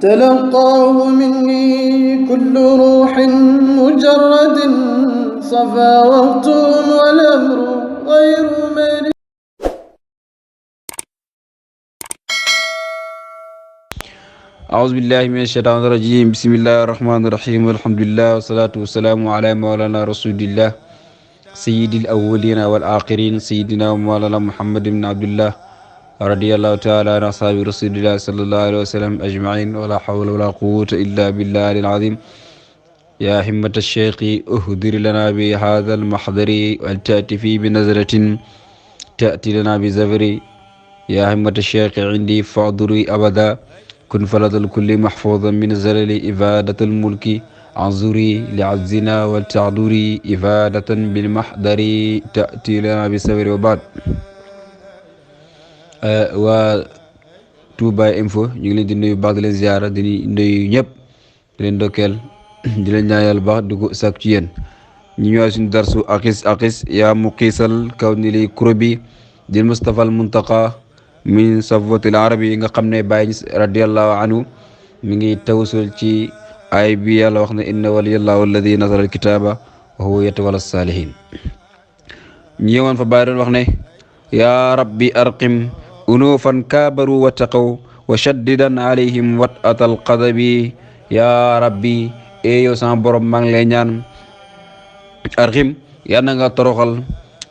تلقاه مني كل روح مجرد صفا وقت والأمر غير مريد. أعوذ بالله من الشيطان الرجيم. بسم الله الرحمن الرحيم والحمد لله والصلاة والسلام على مولانا رسول الله سيد الأولين والآخرين سيدنا ومولانا محمد بن عبد الله رضي الله تعالى عن أصحاب رسول الله صلى الله عليه وسلم أجمعين ولا حول ولا قوة إلا بالله العظيم. يا همة الشيخ اهدر لنا بهذا المحضر ولتأتي في بنظرة تأتي لنا بزفر. يا همة الشيخ عندي فاضري أبدا كن فلد الكل محفوظا من زلل إفادة الملك عنزري لعزنا والتعذري إفادة بالمحضر تأتي لنا بسبر. وبعد waa Touba Info ñu ngi leen di nuyu baax di leen ziara di nuyu ñëpp di leen dokkeel di leen ñaanal baax di ko sàkk ci yéen ñu ñëwaat suñu darsu aqis yaa muqiisal kaw ni li kurébi di Mustafa al Muntaqa min safwatil arabi yi nga xam ne Baay radiyallahu anhu mi ngi tawassul ci ay bi yàlla wax ne inna waliyallahu alladi nazala alkitaba wa huwa yatawalla salihin. ñu yewoon fa Baay doon wax ne yaa rabbi arqim unufan kaabaru wa taqaw wa shaddidan alayhim wat atal qadabi. yaa rabbi yow sama borom maa ngi lay ñaan arqim yal na nga toroxal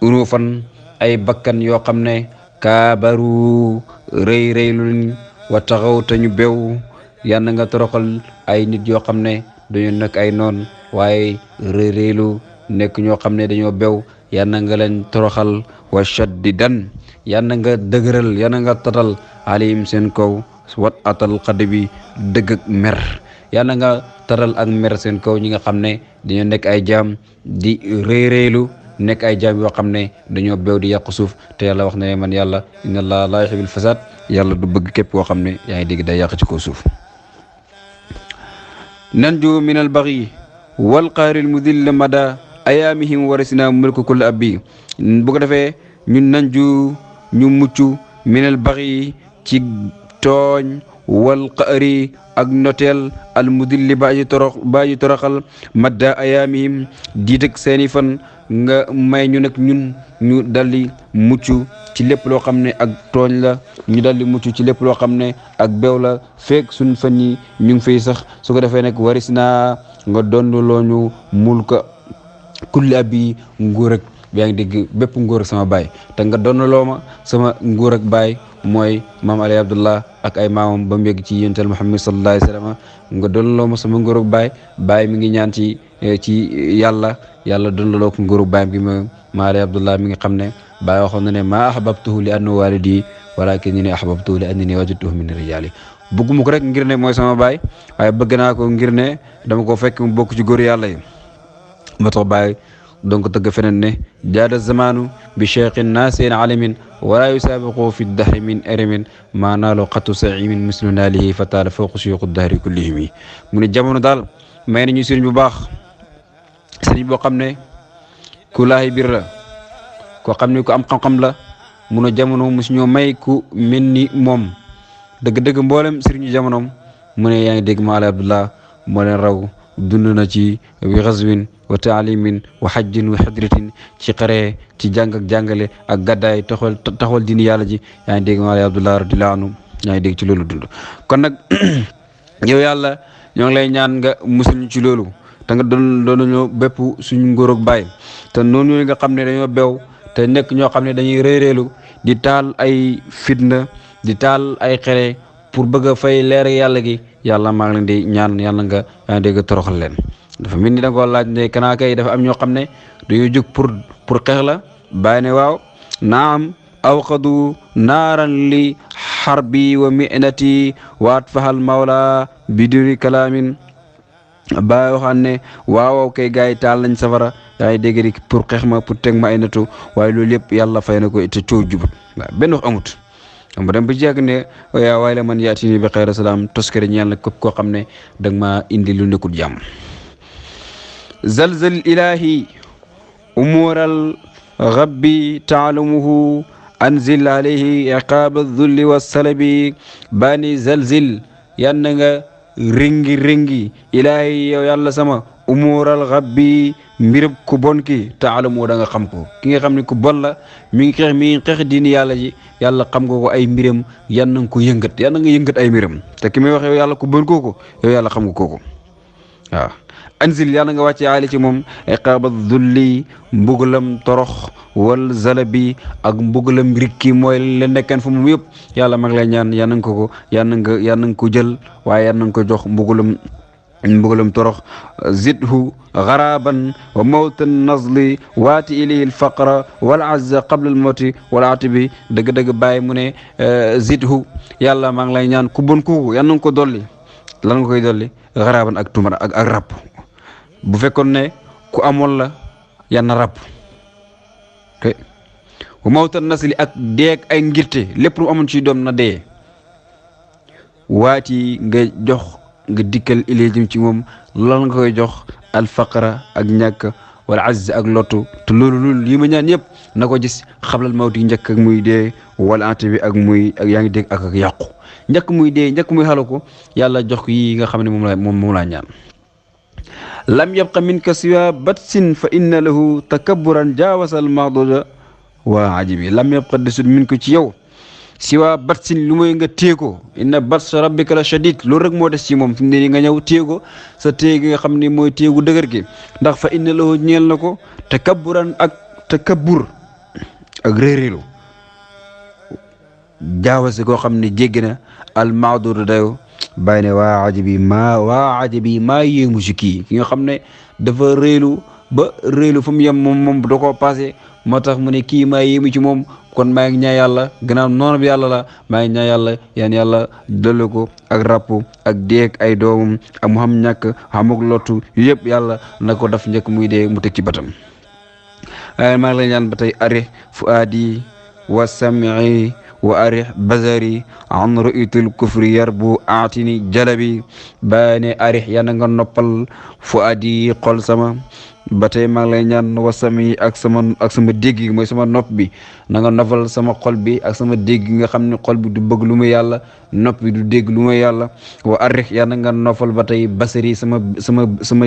unufan ay bakkan yoo xam ne kaabaru rëy rëyluñ wa taxaw te ñu bew. yal na nga toroxal ay nit yoo xam ne dañu nekk ay noon waaye rëy rëylu nekk ñoo xam ne dañoo bew. yal na nga leen toroxal wa shaddidan yal na nga dëgëral yal na nga tatal alayhim seen kaw wat atal xad bi dëgg ak mer. yal na nga tatal ak mer seen kaw ñi nga xam ne dañoo nekk ay jaam di rëy rëylu nekk ay jaam yoo xam ne dañoo bew di yàqu suuf te yàlla wax ne man yàlla inna allaha laa yuhibbul fasaad yàlla du bëgg képp koo xam ne yaa ngi dégg day yàq ci kaw suuf. nanju min al baghi wal qahril mudill mada ayaamihim warisina mulku kulli abbi. bu ko defee ñun nanju ñu mucc minal baghi ci tooñ wal qahri ak noteel al mudilli baaji toroxal madda ayaamihim diitëg seeni fan nga may ñu nag ñun ñu daldi mucc ci lépp loo xam ne ak tooñ la ñu daldi mucc ci lépp loo xam ne ak beew la fekk suñ fan yi ñu ngi fay sax. su ko defee nag waris naa nga donn loo ñu mulka kulli abi nguur ak yaa ngi dégg bépp nguur ak sama baay te nga donn loo ma sama nguur ak baay mooy maam Ali Abdullah ak ay maamam ba mu yegg ci yonental Muhammad sallallahu alayhi wa sallam nga donn loo ma sama nguur ak baay mi ngi ñaan ci yàlla donn loo ko nguur ak baay gi ma Ali Abdullah mi nga xam ne baay waxoon na ne maa ahbabtuhu li annahu walidi walakinni ahbabtuhu li annani wajadtuhu min rijali. bëgguma ko rek ngir ne mooy sama baay waaye bëgg naa ko ngir ne dama ko fekk mu bokk ci góor yàlla yi. moo tax baay donc tëgg feneen ne jaada zamanu bi cheikhin nasin alamin wala yusabiqu fi dahri min erimin maa naalu xatu saimin mislu naalihi fataala fawqu suyuqu dahri kullihim yi. mu ne jamono daal may nañu sëriñ bu baax sëriñ boo xam ne ku laahi bir la koo xam ne ku am xam-xam la. mun a jamono mosu ñoo may ku mel ni moom dëgg-dëgg mboolem sëriñu jamonoom mu ne yaa ngi dégg ma Ali Abdullah moo leen raw dund na ci wi xaswin wa taalimin wa xajjin wa xadratin ci xare ci jàng ak jàngale ak gàddaay taxawal diini yàlla ji. yaa ngi dégg ma Ali Abdullah radiyallahu anhu yaa ngi dégg ci loolu dund. kon nag yow yàlla ñoo ngi lay ñaan nga musul ñu ci loolu te nga doon ñoo bépp suñu nguur ak baay te noonu nga xam ne dañoo bew te nekk ñoo xam ne dañuy réeréelu di taal ay fitna di taal ay xere pour bëgg a fay leer yàlla gi. yàlla maa ngi leen di ñaan yàlla nga yaa ngi dégg toroxal leen. dafa mel ni da nga ko laaj ne kanaa kay dafa am ñoo xam ne dañoo jóg pour xeex la. bàyyi ne waaw naam awqadu naaran li xarbi wa mi'nati wa atfahal mawla biduri kalaamin. bàyyi waxaan ne waaw kay gars yi taal nañ safara yaa ngi dégg di pour xeex ma pour teg ma ay natu waaye loolu yëpp yàlla fay na ko te coow jubut waaw benn wax amut. xam nga dem ba jàgg ne waaye la man yaati ni bi xayra salaam toskere ñeel na képp koo xam ne da nga maa indi lu nekkul jàmm. zalzal ilahi umural rabbi taalamuhu anzil alayhi iqaaba dhulli wa salabi bani zalzil yan na nga réngi ilaahi yow yàlla sama umuural xabbi mbirëb ku bon ki taalamu da nga xam ko ki nga xam ne ku bon la mi ngi xeex diini yàlla ji yàlla xam nga ko ay mbiram yan na nga ko yëngat yan na nga yëngat ay mbiram te ki may wax yow yàlla ku bon kooku yow yàlla xam nga kooku waaw anzil yàlla nga wàcce aali ci moom iqaaba dulli mbugalam torox wal zalabi ak mbugalam rikki mooy la nekkan fu moom yëpp yàlla mag lay ñaan yan na ko yan na ko jël waaye yan na ko jox mbugalam torox zidhu garaban wa mawtan nazli waati ilayhi alfaqra wal azza qabla almawti wal atibi dëgg-dëgg bàyyi mu ne zidhu yàlla maa ngi lay ñaan ku bon kooku yan na ko dolli lan nga koy dolli garaban ak tumara ak ràpp bu fekkoon ne ku amoon la yan na ràpp te wa mawtan nasli ak deeg ay ngirte lépp lu amoon ci doom na dee waati nga jox nga dikkal ilee jëm ci moom lan nga koy jox alfaqara ak ñàkk wala azz ak lottu te loolu yi ma ñaan yëpp na ko gis xablal mawti njëkk ak muy dee wala ante bi ak muy ak yaa ngi dégg ak yàqu njëkk muy dee njëkk muy xalu ko yàlla jox ko yi nga xam ne moom laa ñaan lam yabqa minka siwa batsin fa inna lahu takabburan jaawasal mahduda waa ajibi lam yabqa desut min ko ci yow siwa batsin lu mooy nga téego inna batsa rabbika la shadid loolu rek moo des ci moom fi mu ne nii nga ñëw téego sa téegi nga xam ne mooy téegu dëgër gi ndax fa inna lahu ñeel na ko takabburan ak takabbur ak réeréelu jaawase koo xam ne jéggi na al mahduda dayo bàyyi ne waa ajabi maa yéemu si kii ki nga xam ne dafa réelu ba réelu fu mu yem moom da koo passé moo tax mu ne kii maa yéemu ci moom kon maa ngi ñaan yàlla gannaaw noonu bi yàlla la maa ngi ñaan yàlla yaan yàlla dolli ko ak ràpp ak deeg ay doomam ak mu xam ñàkk xamuk lottu yëpp yàlla na ko daf njëkk muy dee mu teg ci batam waaye maa ngi lay ñaan ba tey ari fuaadi wa sam'i wa arih bazari an ru'yatil kufri yarbu aatini jalabi baane arih yana nga noppal fuaadi xol sama ba tey maa ngi lay ñaan wasami ak sama dégg gi mooy sama nopp bi na nga noppal sama xol bi ak sama dégg nga xam ne xol bi du bëgg lu muy yàlla nopp bi du dégg lu muy yàlla wa arih yana nga noppal ba tey basari sama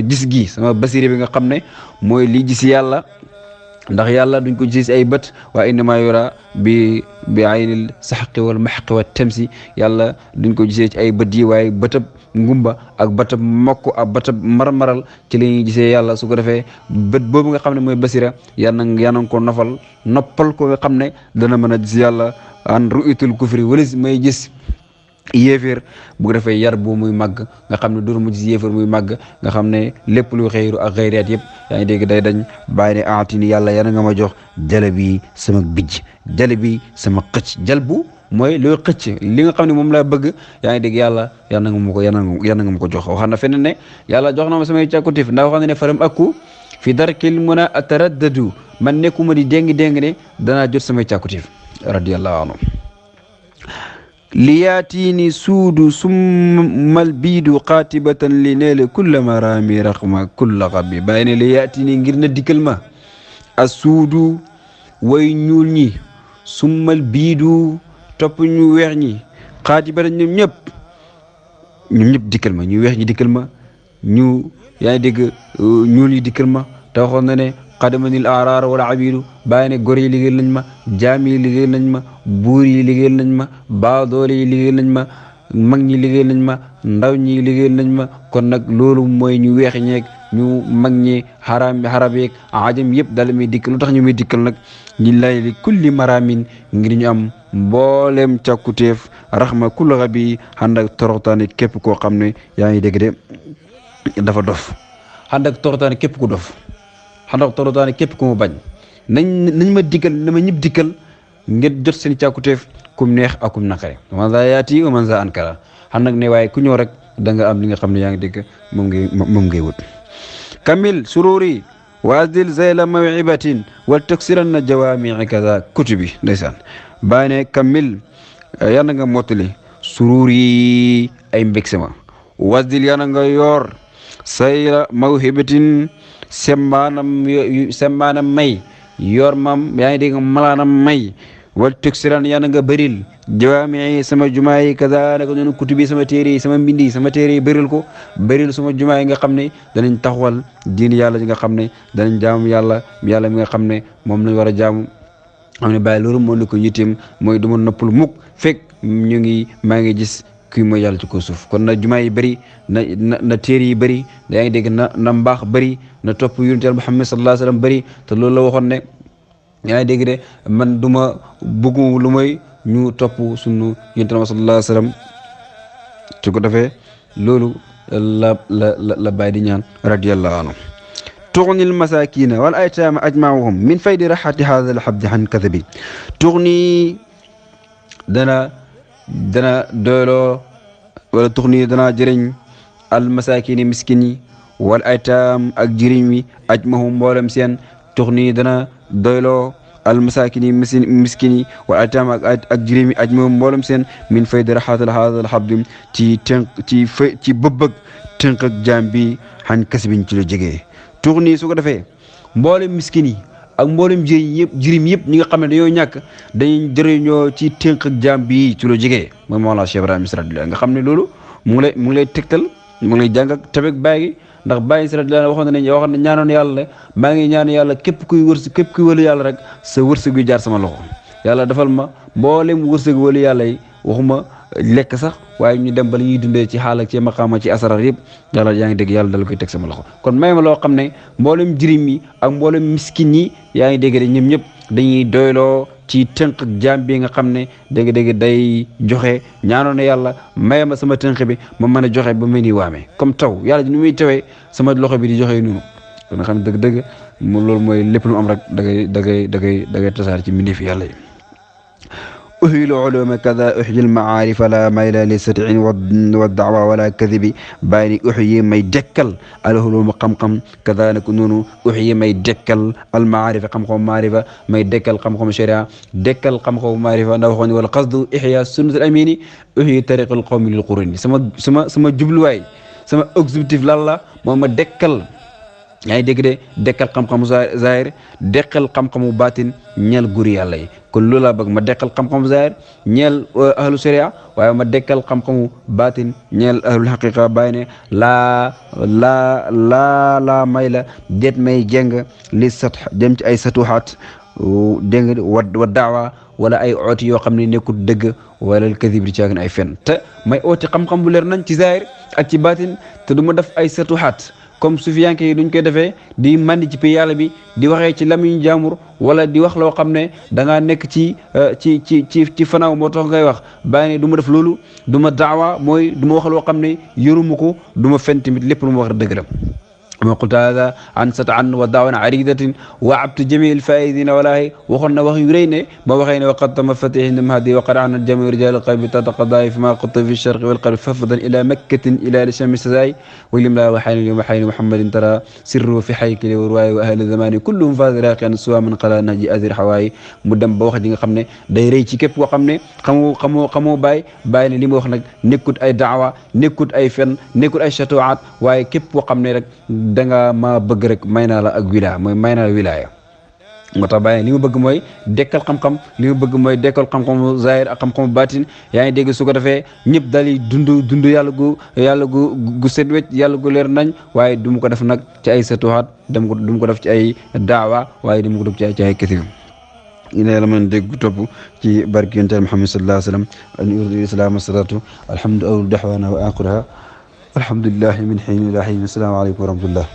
gis gi sama basiri bi nga xam ne mooy li gis yàlla ndax yàlla duñ ko gis ay bët waa innama yura bi aynil saxqi wal maxqi wa tamsi yàlla duñ ko gisee ci ay bët yi waaye bëtab ngumba ak bëtab mokk ak bëtab marmaral ci la ñuy gisee yàlla su ko defee bët boobu nga xam ne mooy basira yàlla na ko noppal ko nga xam ne dana mën a gis yàlla an ru'yatul kufri walis may gis yéeféer bu ko defee yar bu muy màgg nga xam ne dootu mu gis yéeféer muy màgg nga xam ne lépp lu xëyru ak xëyriyaat yëpp yaa ngi dégg day dañ bàyyi ne aatini yàlla yana nga ma jox jale bi sama bijj jale bi sama xëcc jal bu mooy looy xëcc li nga xam ne moom laa bëgg yaa ngi dégg yàlla yana nga ma ko jox waxam na feneen ne yàlla jox na ma samay càkkutif ndax wax na ne faram akku fi darkil mun a taraddadu man nekkuma di déngi ne danaa jot samay càkkutif radiyallahu anhu liyaatini suudu summal biidu qaatibatan li neele kulla marami raxma kulla xabi bàyyi ne liyaatini ngir na dikkal ma a suudu way ñuul ñi summal biidu topp ñu weex ñi qaatibatan ñoom ñëpp dikkal ma ñu weex ñi dikkal ma ñu yaa ngi dégg ñuul ñi dikkal ma te waxoon na ne qadamanil araar wala abidu bàyyi ne gor yi liggéeyal nañ ma jaam yi liggéeyal nañ ma buur yi liggéeyal nañ ma baadoole yi liggéeyal nañ ma mag ñi liggéeyal nañ ma ndaw ñi liggéeyal nañ ma kon nag loolu mooy ñu weex ñeeg ñu mag ñi xarab yeeg ajam yëpp dala muy dikkal lu tax ñu muy dikkal nag ñi lay li kulli maramin ngir ñu am mbooleem càkkutéef raxma kulla xabi ànd ak toroxtaani képp koo xam ne yaa ngi dégg de dafa dof ànd ak toroxtaani képp ku dof xandax torotaane képp ku mu bañ nañ ma dikkal na ma ñëpp dikkal ngeen jot seen càkkutéef kum neex ak kum naqare man za yaati wa man za ankara xam nag ne waaye ku ñëw rek da nga am li nga xam ne yaa ngi dégg moom ngay wut kamil sururi wa azdil zayla mawibatin wal taksiran na jawaami kaza kutubi ndeysaan bàyyi ne kamil yàlla nga mottali sururi ay mbég sama wasdil yàlla nga yor sayla mawhibatin semmaanam may yor mam yaa ngi dégg malaanam may wal tuksiran yàlla nga bëril jawaami sama jumaa yi kaza naka noonu kutubi sama téere yi sama mbindi sama téere yi bëril ko bëril sama jumaa yi nga xam ne danañ taxawal diin yàlla ji nga xam ne danañ jaamu yàlla mi nga xam ne moom lañ war a jaamu xam ne bàyyi loolu moo ne ko yitteem mooy du ma noppal mukk fekk maa ngi gis kii mooy yàlla ci ko suuf kon na jumaa yi bëri na téere yi bëri yaa ngi dégg na mbaax bëri na topp yonent Yàlla Muhammad sallallahu alayhi wa sallam bëri te loolu la waxoon ne yaa ngi dégg de man du ma bëggu lu mooy ñu topp sunu yonent Yàlla sallallahu alayhi wa sallam su ko defee loolu la bàyyi di ñaan radiyallahu anhu تغني المساكين والأيتام أجمعهم من فيد راحة هذا الحبد عن كذبي تغني dana doyloo wala tuxni dana jëriñ almasakini miskini wal aytaam ak jëriñ wi ajmahum mboolem seen tuxni dana doyloo almasakini miskini wal aytaam ak jëriñ wi ajmahum mboolem seen min faydi raxatal haadal xabdi ci bëbbëg tënk ak jaam bi xan kasbin ci la jegee tuxni su ko defee mboolem miskin yi ak mboolem jirim yëpp ñi nga xam ne dañoo ñàkk dañuy jëriñoo ci tënk ak jaam bi ci lu jege mooy Mawlana Cheikh Ibrahima radiyallahu nga xam ne loolu mu ngi lay tegtal mu ngi lay jàng ak tabek bàyyi gi ndax bàyyi radiyallahu waxoon na ñaanoon yàlla maa ngi ñaan yàlla képp kuy wëlu yàlla rek sa wërsëg yu jaar sama loxo yàlla defal ma mboolem wërsëg wëlu yàlla yi waxuma lekk sax waaye ñu dem ba li ñuy dundee ci xaal ak ci maqaama ci asarar yëpp yàlla yaa ngi dégg yàlla dala koy teg sama loxo kon may ma loo xam ne mboolem jirim yi ak mboolem miskin yi yaa ngi dégg de ñoom ñëpp dañuy doyloo ci tënk ak jaam bi nga xam ne dégg day joxe ñaanoon na yàlla may ma sama tënk bi ma mën a joxe ba mel ni waamee comme taw yàlla nu muy tawee sama loxo bi di joxe noonu kon nga xam ne dëgg-dëgg loolu mooy lépp lu am rek da ngay tasaar ci mbindeef yàlla yi أحيي العلوم كذا أحيي المعارف لا ميل لسرع والدعوة ولا كذب باني أحيي ما يدكل العلوم قمقم كذا نكون أحيي ما يدكل المعارف قمقم معرفة ما يدكل قمقم شريعة دكل قمقم معرفة نوخون والقصد إحياء سنة الأمين أحيي طريق القوم للقرون سما جبلواي سما أكزبتيف لالا ما دكل yaa ngi dégg de dekkal xam-xamu zahir dekkal xam-xamu baatin ñeel guri yàlla yi kon loolu laa bëgg ma dekkal xam-xamu zahir ñeel ahlu sharia waaye ma dekkal xam-xamu baatin ñeel ahlul haqiqa bàyyi ne laa may la déet may jeng li sat dem ci ay satuhaat dégg nga wa daawa wala ay ooti yoo xam ne nekkul dëgg wala kadib di caagin ay fen te may ooti xam-xam bu leer nañ ci zahir ak ci baatin te du ma def ay satuhaat comme sufiyanke yi duñ koy defee di mandi ci pay yàlla bi di waxee ci lamiñ jaamur wala di wax loo xam ne da ngaa nekk ci fanaaw moo tax ngay wax bàyyi ne du ma def loolu du ma daawa mooy du ma wax loo xam ne yoruma ko du ma fen tamit lépp lu ma wax dëgg la ma qultu hada an sataan wa daawan aridatin wa abtu jamii alfaidina walaahi waxoon na wax yu rëy ne ba waxee ne waqad tama fatih ndam hadi wa qad ana jami rijal qalbi tataqadaay fi ma qultu fi sharqi wal qalbi fafdan ila makkatin ila lishami sazaay wa limla wa xayni wa xayni muhammadin tara sirru fi xaykili wa ruwaay wa ahli zamani kulluhum fadiraqan suwa man qala nahji azir xawaay mu dem ba wax ji nga xam ne day rëy ci képp koo xam ne xamoo bàyyi ne li mu wax nag nekkut ay daawa nekkut ay fen nekkut ay chatoat waaye képp koo xam ne rek danga ma bëgg rek may naa la ak wilaya mooy may naa la wilaya moo tax bàyyi li mu bëgg mooy dekkal xam-xam li mu bëgg mooy dekkal xam-xamu zahir ak xam-xamu baatin yaa ngi dégg su ko defee ñëpp daal di dund yàlla gu set wecc yàlla gu leer nañ waaye du mu ko def nag ci ay satuhaat du mu ko def ci ay daawa waaye du mu ko def ci ay kasib ina la mën dégg topp ci barki yonent Muhammad sallallahu alayhi wa sallam an uridu islam salatu alhamdu awlu dahwana wa akhiraha alhamdulillahi min hiin ila hiin assalaamu aleykum wa rahmatullah